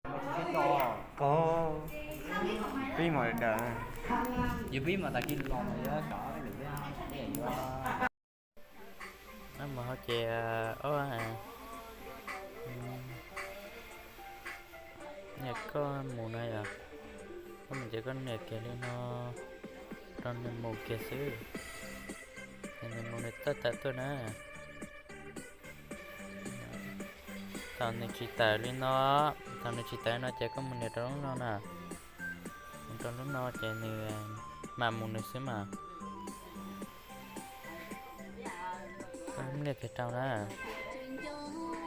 Ko, pib mus daws, yus pib mus tas kis los mas yuav kom lwm, no mus hauv ces, ob, niam koj mus no yog, koj mus ces koj niam kiag li no rau nws mus kiag xwb, ces nws mus nws txawj tawm tuaj na. Thaum nws tsis tawm li no, thaum nws tsis tawm no ces koj mus nias rau lub no na, mus rau lub no ces nws mam mus nws xwb mas. Koj nias kiag rau na,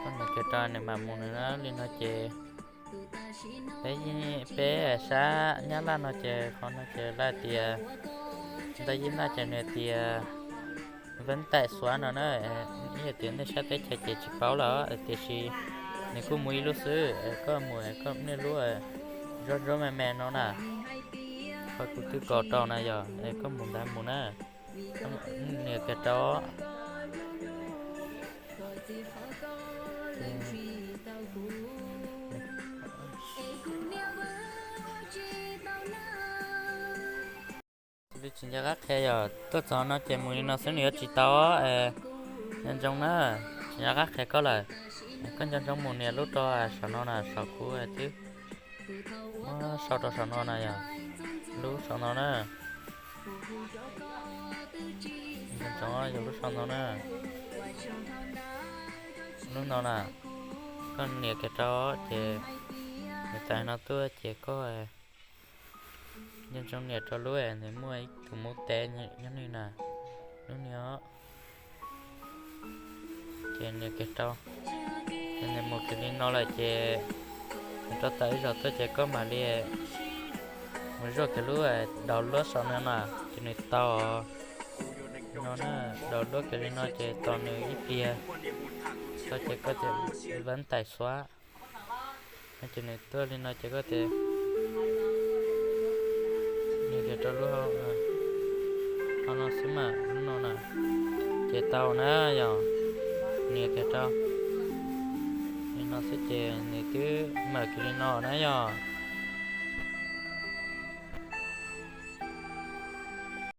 koj nias kiag rau nws mam mus nws na. Li no ces peb, peb sab Nyab Laj no ces qhov no ces lawv tias, nta yib naj ces nws tias vấn tải xóa no na. Ib yam tias nej sab teb chaws ces tsis paub lawm tiam sis nws kuj mus ib lub xwb, koj mus koj nias lub zoo zoo me me no na. Qhov kuv twb kos rau na yog koj mus ntawd mus na, nias kiag rau. Tsis nco qab qhia yog tuaj txog no ces mus li no xwb nws yuav tsis tau. Nco ntsoov na, tsis nco qab qhia koj lawm. Koj nco ntsoov mus nias lub rau saum no na, saum kuv twb muab sau rau saum no na yog, lub saum no na. Nco ntsoov yog lub saum no na, lub no na. Koj nias kiag rau ces nws tawm no tuaj ces koj nco ntsoov nias rau lub nws muaj ib tug muv tev nyob ni na, lub ni os. Ces nias kiag rau, ces nws mus kiag li no lawm ces nws rov tawm ib zaug tuaj ces koj mam li mus zuaj kiag lub, download saum no na, ces nws tau no na. Download kiag li no ces tos nws ib pliag, tau ces koj tias vấn tải xóa no ces nws tuaj li no ces koj tias nias kiag rau lub hauv no xwb mas, lub no na, ces tau na yog, nias kiag rau li no xwb ces nws twb mam kiag li no na yog.